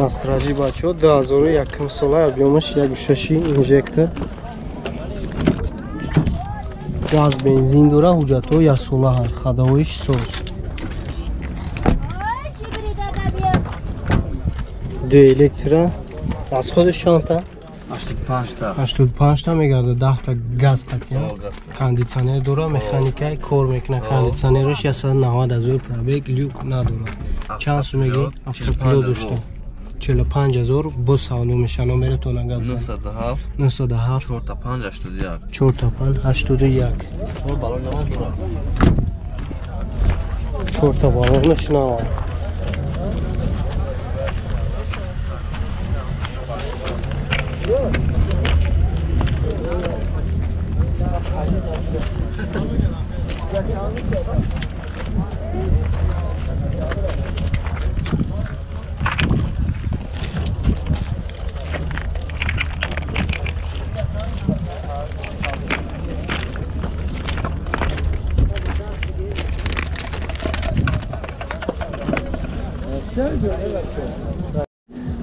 Астраҷи бачаҳо 2001 сола, объёмаш 1.6 инжектор. Газ бензин дора, ҳуҷҷатҳо яксола ҳаст, хадавоиш соз. Ду электра. Расходаш чандта? 85 та. 85 та мегардад, 10 та газ қатъия. Кондитсионер дора, механика кор мекунад. Кондитсионераш 190 ҳазор пробег, люк надорад. Чанд сум мегӣ? Автопилот дошта. 45 ҳазор боз савдо меша. Номератона гап зан. 907 907 45 81 45 81. 4 баллон намаз дорад. 4 та баллонаш нава.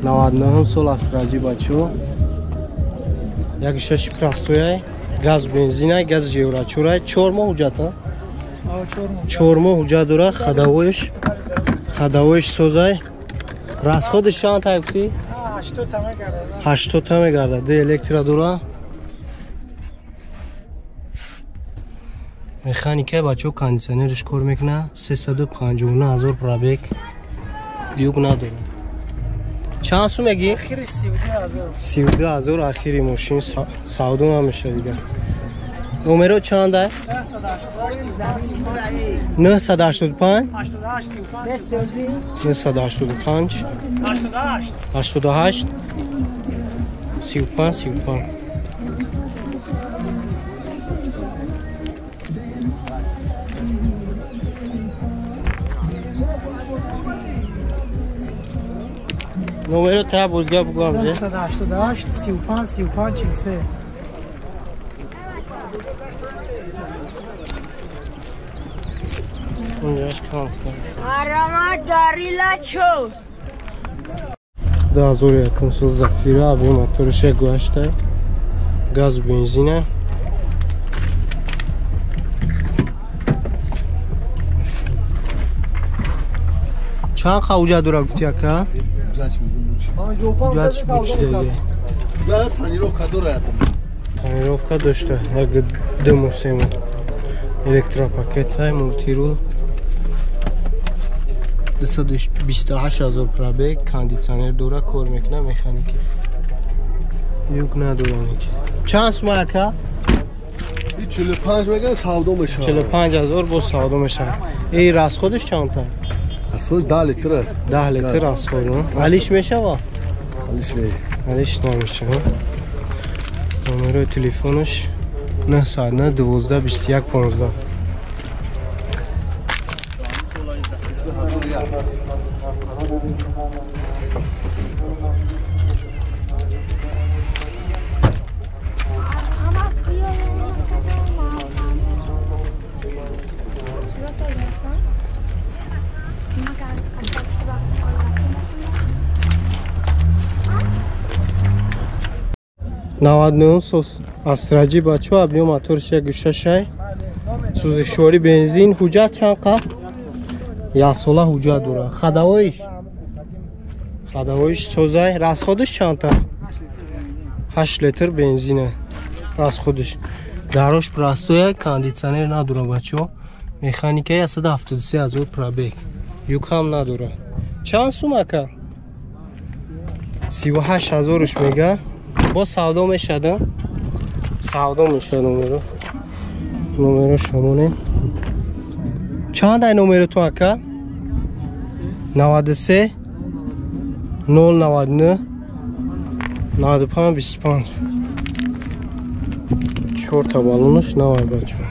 Наваднаҳум сол Астраҷи бачаҳо. 1.6 простояй, газ бензинай, газ еврочурай, 4 моҳ ҳуҷҷата. 4 моҳ ҳуҷҷат дора, хадавоиш созай. Расходаш чанд та гуфтӣ? 80 та мегардад. Ду электро дора. Механика бачаҳо, кондитсионераш кор мекунад. 359 ҳазор пробег. Люк надорад. Чанд сум мегӣ? 32 ҳазор ахири мошин савдо намеша дигар. Номеро чанд ай? 985 985 88 35 35. Номеро та бурга бугам же. 988 35 35 43. Унҷаш кам. Аромат дарила чо. 2001 сол Зафира, объем моториш 1.8, газ бензина. Чанд ҳуҷҷат дора гуфти ака? Ҳуҷҷатш буд шидаги. Тонировка дошта, як ду моҳ се моҳ. Электропакетай, мултирул. 228 ҳазор пробег, кондитсионер дора, кор мекунад, механики. Люк надора ники. Чанд сума ака? 45 мегӯяд, савдо мешавад. 45 ҳазор боз савдо мешавад. Эй, расходаш чанд та? Расход 10 литр. 10 литр расход. Алиш мешава? Алиш не. Алиш намешава. Номерои телефонаш 909 12 21 15. 99 сол Астраҷи бачаҳо, объем моториш 1.6, сӯзишворӣ бензин. Ҳуҷҷат чанд қа? Яксола ҳуҷҷат дора. Хадавоиш созай. Расходаш чанд та? 8 литр бензина расходаш. Дарош простоя, кондитсионер надора бачаҳо. Механика 173 ҳазор пробег. Люк ҳам надора. Чанд сум ака? 38 ҳазорш мега. Боз савдо мешад, савдо мешад. Номеро шамоне. Чанд ай номератон ака? 93 099 95 25. 4 та баллонаш навай бачаҳо.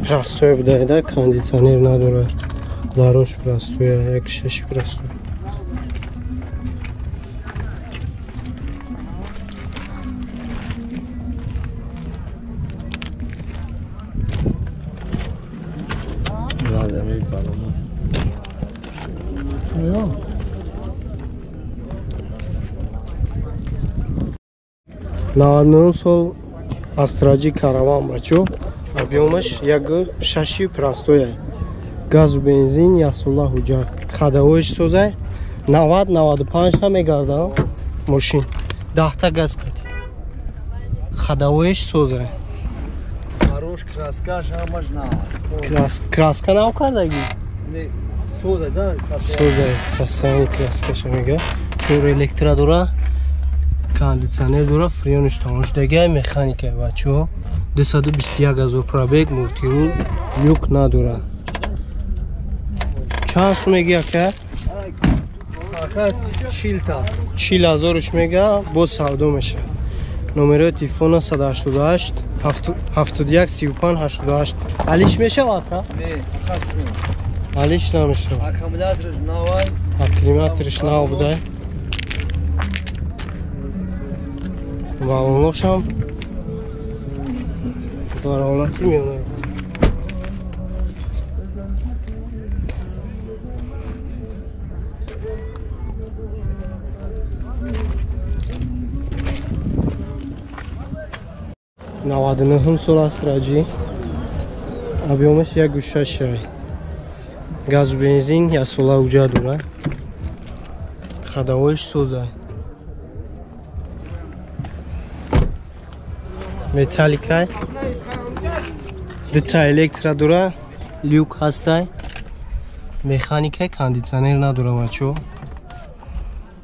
Простой будаида, кондитсионер надорад. Дарош простоя, 1.6 простой. 99 сол Астраҷи караван бачо. Объёмаш 1.6 простоя. Газу бензин ясола ҳуҷҷат. Ходовоиш созай 90-95 та мегарда мошин. 10 та газ қати. Ходовоиш созай. Фарош краскаш ҳамаш нав. Краска нав кардаги? Не, созай да, созай, сасани краскаша мега. Чор электро дора. Кондиционер дора, фреониш тамом шудагай, механика бачо. 221 ҳазор пробег, мултирул, люк надора. Чанд сум меги ака? Ака 40 та. 40 ҳазорш мега, боз савдо меша. Номерои телефона 188 71 35 88. Алиш мешава ака? Не, ака. Алиш намешава. Аккумуляторш навай. Аккумуляторш нав будай. Балоношам дар ҳолати миёна. Наваду нӯҳум сол Астраҷи, объёмаш 1.6, газу бензин ясола ҳуҷҷат дорад, ходовоиш созай. Металликай, дута электро дора, люк ҳастай, механикай, кондитсионер надора бачо.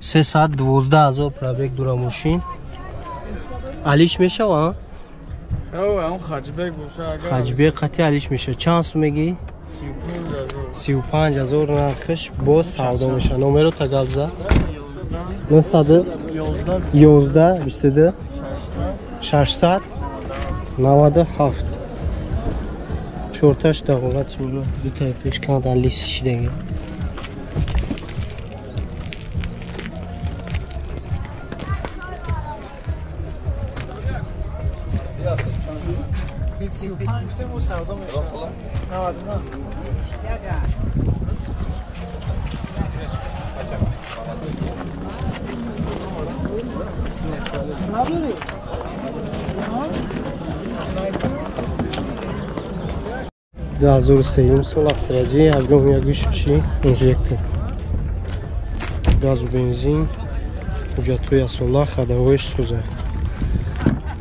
312 ҳазор пробег дора мошин. Алиш мешава? Хаҷбек қати алиш меша. Чанд сум мегӣ? 35 ҳазор нархш боз савдо меша. Номеро тагабза 911 22 697. Чорташ дағолат мина дутаи пеш канада лис шидаги. Ду ҳазору сеюм сол Астраҷи, объём 1.6 инжектор, газу бензин, ҳуҷҷатҳои асола, ходовоиш созай.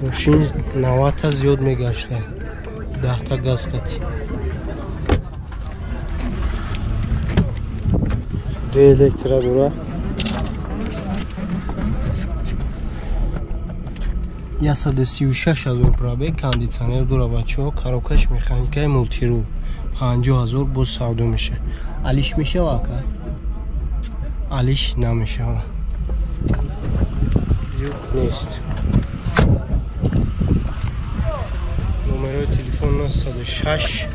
Мошин 90 та зиёд мегашта, 10 та газ қати. Ду электро дора. 136 ҳазор пробег, кондитсионер дора бачо, коробкаш механикаи мултирул. 50 ҳазор боз савдо меша. Алиш мешава ака? Алиш намешава. Люк нест. Номерои телефон 906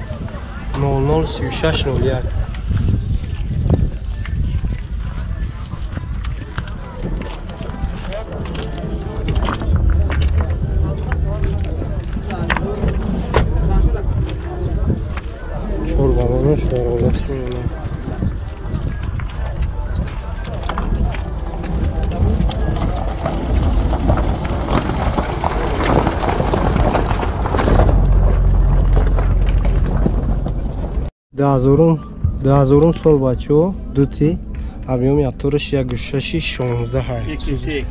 00 36 01. Чор балонош дар ҳолати миёна. Даҳазорум сол бачо, дути объёми атораш 1.6 16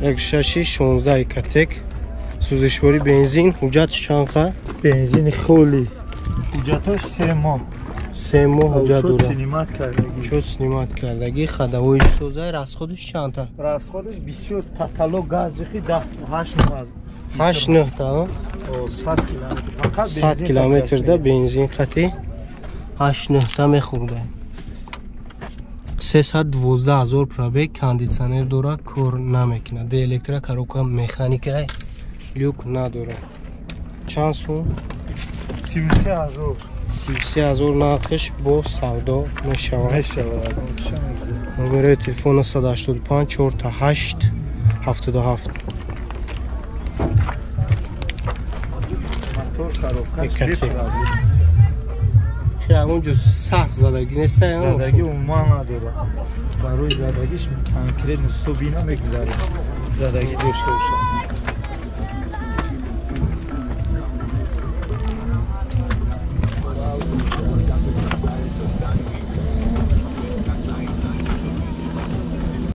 1.6 16 Экотек, сӯзишворӣ бензин, ҳуҷҷат чанд қа? Бензини холи. Ҳуҷҷатош 3 моҳ. 3 моҳ ҳуҷҷат дорад. Снимат кардагӣ. Чот снимат кардагӣ, ходовоиш созай, расходиш чанд та? Расходиш бисёр, потолок газ ҷихи 8 9. 8 9 та? 100 километр. Фақат 100 километрда бензин қати 8 9 та мехӯрда. 312 ҳазор пробег, кондитсионер дора, кор намекунад. Де электро коробка механика, люк надора. Чанд сум? 33 ҳазор. 33 ҳазор нархш боз савдо мешавад. Номерои телефон 185 48 77. Мотор коробка. Онҷо сахт задагӣ нест? Задагӣ умуман надорад. Барои задагиш конкретно сто бина мегузарад. Задагӣ дошта бошад.